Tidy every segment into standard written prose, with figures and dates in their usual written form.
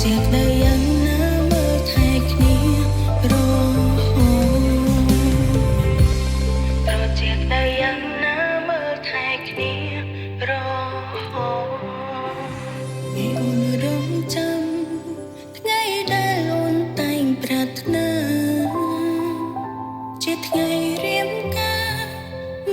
ជាក្តីយ៉ាងណាមើលថែគ្នារហូត ប្រជាក្តីយ៉ាងណាមើលថែគ្នារហូត ថ្ងៃអូនរងចាំ ថ្ងៃដែលអូនតែងប្រាថ្នា ជាថ្ងៃរៀមការ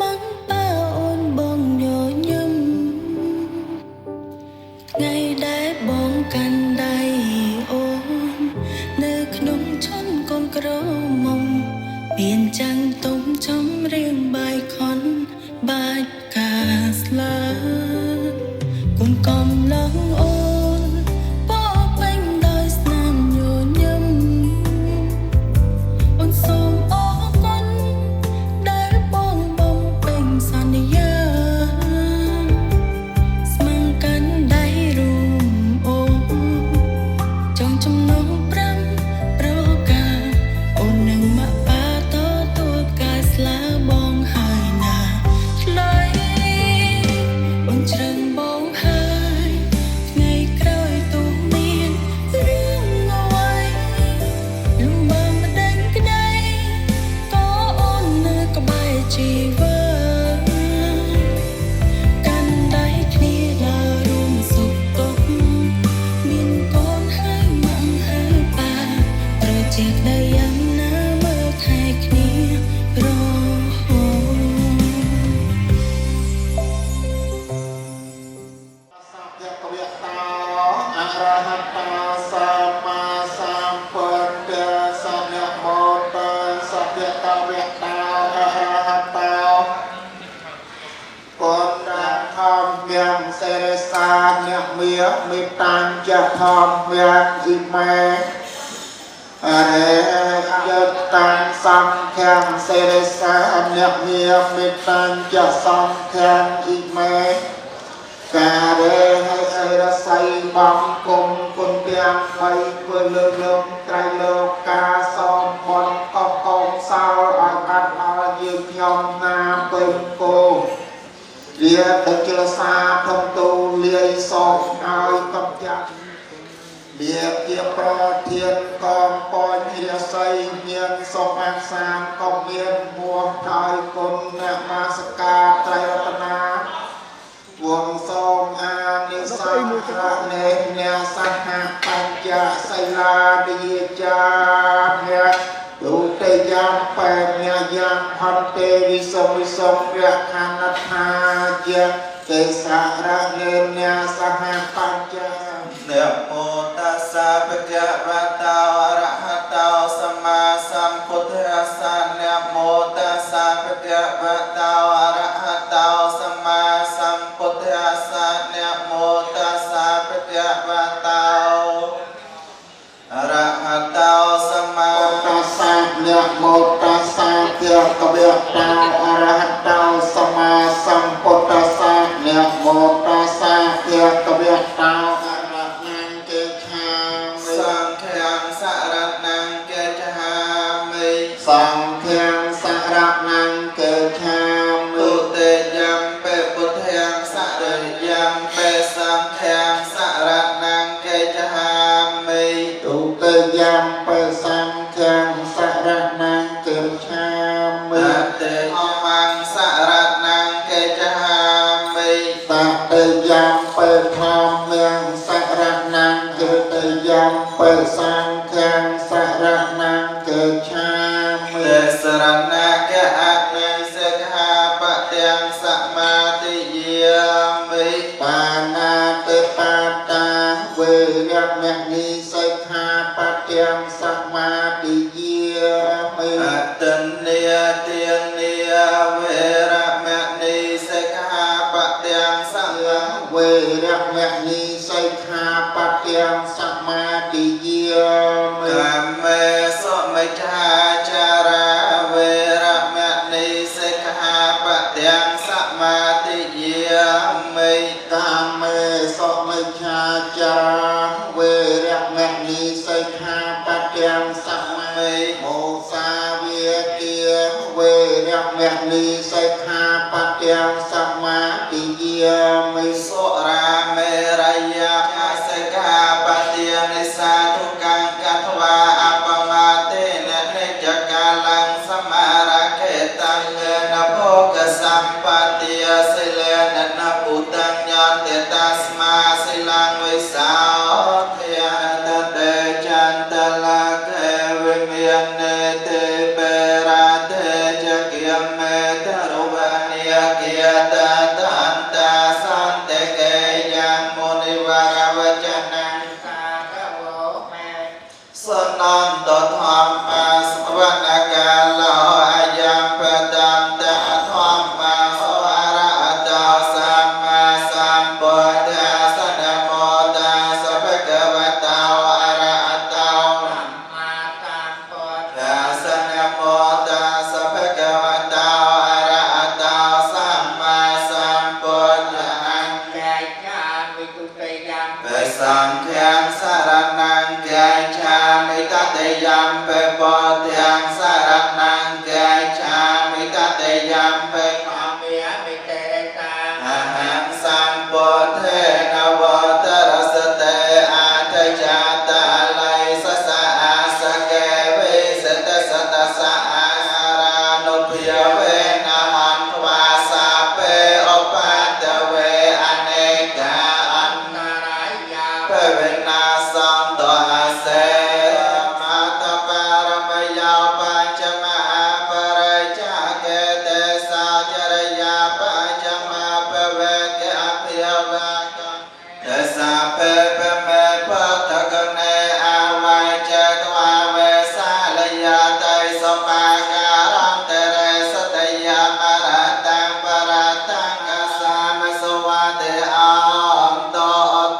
មកបើអូនបងញញឹម ថ្ងៃដែលបងកាន់ដៃអូន នៅក្នុងឈុនកូនក្រមុំ មានចាំងទុំចំរៀងបាយខនបាច់កាស្លា កូនកំឡងអូនពោពេញដោយស្នាមញញឹម អូនសូមអរគុណដែលបងបំពេញសន្យា ស្មងកាន់ដៃរួមអូនចង់ចំណង5ប្រការ អូននឹងមកបាតទទួលផ្កាស្លាបងហើយណាថ្លៃ អូនជ្រឹងបងហើយ ថ្ងៃក្រោយទោះមានរឿងអ្វីលំបាកម្ដេចក្តី ក៏អូននៅក្បែរជីវិត កាន់ដៃគ្នាដើររួមសុខទុក្ខ មានកូនហើយម៉ាក់ហើយប៉ា ត្រូវជាក្តីយ៉ាងណាមើលថែគ្នារហូត សព្វវតោអរហតោសម្មាសម្ពុទ្ធស្ស នមោតស្ស ភគវតោអរហតោគុណធម្មំសិរិសានមេមេតាំចធម្មំអ៊ីមេអរិយតាំសង្ឃំសិរិសានមេមេតាំចសង្ឃំអ៊ីមេការរេហិរស័យបងគុំគុណទាំងបីធ្វើលើកលើកត្រៃលោកកា សូមបនកុំកុំសោឲ្យបាត់ដល់យើងខ្ញុំណាពេញគោលាដេចសាធំទូលាយ សូមឲ្យកំចាត់លាជាប្រធានកងពញរាសីមានសូមអាសានកុំមានមួដោយគុណនមស្ការត្រៃរតនាវង សូមអានិសរនេអ្នកសហបញ្ចសិលានិយាចាមេទុតិយំបញ្ញយ៉ាងផន្ទេវិសុវិសុវៈខណថាជាទេសរនេអ្នកសហបញ្ច នមោតស្សៈភគវតោអរហតោសម្មាសម្ពុទ្ធស្សៈ នមោតស្សៈភគវតោអរហតោសម្មាសម្ពុទ្ធស្សៈ នមោតស្សៈភគវតោអរហតោសម្មា តស្សៈ នមោតស្សៈភគវតោអរហតោសម្មាសម្ពុទ្ធស្សៈ នមោតស្សៈភគវតោអរហង្គេឆាមិ សង្ឃំសរណង្កេឆាមិ សង្ឃំសរណង្កេឆាមិ ទុតិយំបេពុទ្ធាំសរយំបេសង្ឃំសរណង្កេឆាមិ ទុតិយំបេសង្ឃំសរណង្កេឆាមិ តតិអមង្សរណង្កេឆាមិ តតិយំបេធម្មំសរណង្កេតិយំបេសង្ឃំសរណង្កេឆាមិ ទេសរណកអនិសិក្ខាបទាំងសមាទិយាមិ បាណាតិបាតាវេរមណីសិក្ខាបទាំងសមាទិយាមិ អតនីទានីវេរមណីសិក្ខាបទាំងសមា វេរមណីសិក្ខាបទាំងសមាទិយាមិ កាមេសុមិច្ឆាចារាវេរមណីសិក្ខាបទាំងសមាទិយាមិ កាមេសុមិច្ឆាចារាវេរមណីសិក្ខាបទាំងសមា មិ មោសាវាទាវេរមណីសិក្ខាបទាំងសមាទិយាមិ សុរាមេរយាសិក្ខាបទានិស สนันตธรรมาสวนกาลอายังปตันตะธรรมาสวรตาสัมมาสัมพุทธัสสะนะโมตัสสะภะคะวะโตอะระหะโต สัมมาสัมพุท ธัสสะนะโมตัสสะภะคะวะโตอะระหะโตสัมมาสัมพุทธัสสะ แก่ชามิตุตยัง เปสังฆังสรณังกัจฉามิตติยัมเปปะเตียงสรณังกัจฉามิตติยัมเป ธรรมยมิเตระตัง อหังสัมพุทเทนวตรสเตอาทจาตาไลสสะอาสเกเวสตสตสะอารานุพยเวนะหันวาสาเปอปัตตเวอเนกาอัน นารายา เปเวนาสันตอาเสมาตปารมยาปัญจมหาปริจาเกเตสาจรยาปัญจมาปเวกอภิยวะกเตสาเปเปเมปัตถกเนอาวายเจตวาเวสาลยาไตสมาการันเตเรสตยามรตังปรตังกสามสวัสดิอันโต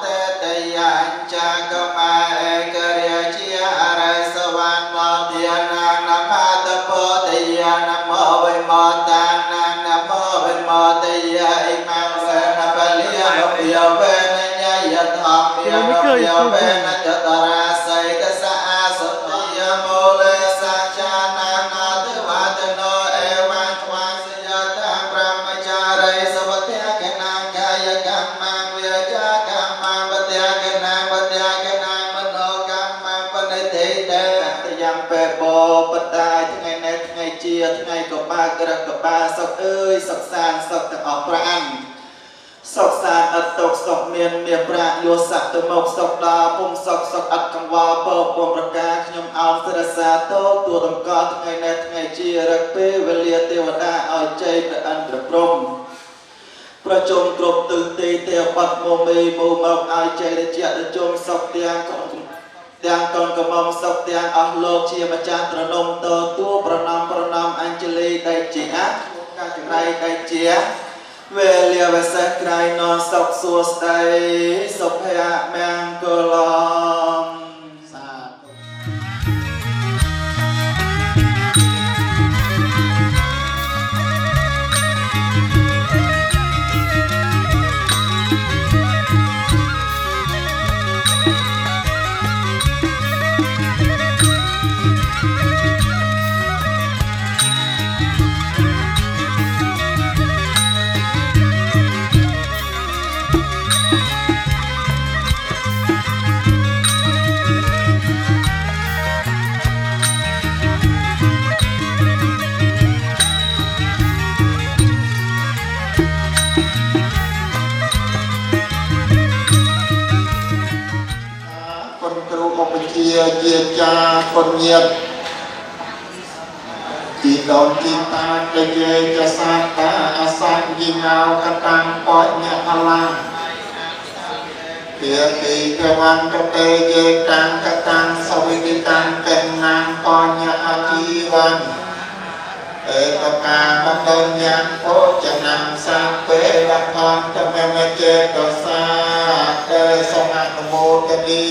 เตตยัญจักมาเอกเรจิอารสวรรณเทียนังนมาตโพติยานโมวิโมตังนังนโมวิโมติยาอิมังเสนปะลิยนุยเวนัญญาธรรมยนุยเวนัจตราไสตสะอาสติยโมเลสัจจานานาตวัตโนเอวังวาสยตังพระมจาริสวัตยกนังกายกัมมังเวจากัมมังปะเตกนังปะเตกนังมโนกัมมังปะเนติเตตยังเปโบปตายทั้งไงในทั้งไงเจียทั้งไงก็บากระก็บาสกเอ้ยสกสารสกตะออกพระอันสกสารอัตตกสกเมียนเมียประโยสักตมกสกดาปุ่มสกสกอัดกังวาเปิดปุ่มประกาขยมเอาเสรสาโตตัวตำกอทั้งไงในทั้งไงเจียรักเปเวเลียเทวดาเอาใจประอันประพรมประจงกรบตึงตีเตียวปัดโมมีมูมกเอาใจเจียตะจงสกเตียงของเตียงกองกระมอมสกเตียงอัลโลกเชียมาจานตระนมโตตัวประนมประนมอัญชลีได้เจียการจุไรได้เจียเวเลียวเสกไกรนอนสกสัวสไตสพยแมงกลอมสาธุ คนครูองค์เจียเจียจาคนเงียบจีดอนจีตาเจเจจะสาตาอาสังยิงเอากระตังปอยเนี่ยพลังเตียตีเกวันกเตเยกังกตังสวิติตังเป็นนางปอยเนี่ยอาจีวันเอกกามะเดินยังโพจะนำสาเปละพรจะแม่เจตสาเตสงอนุโมทนี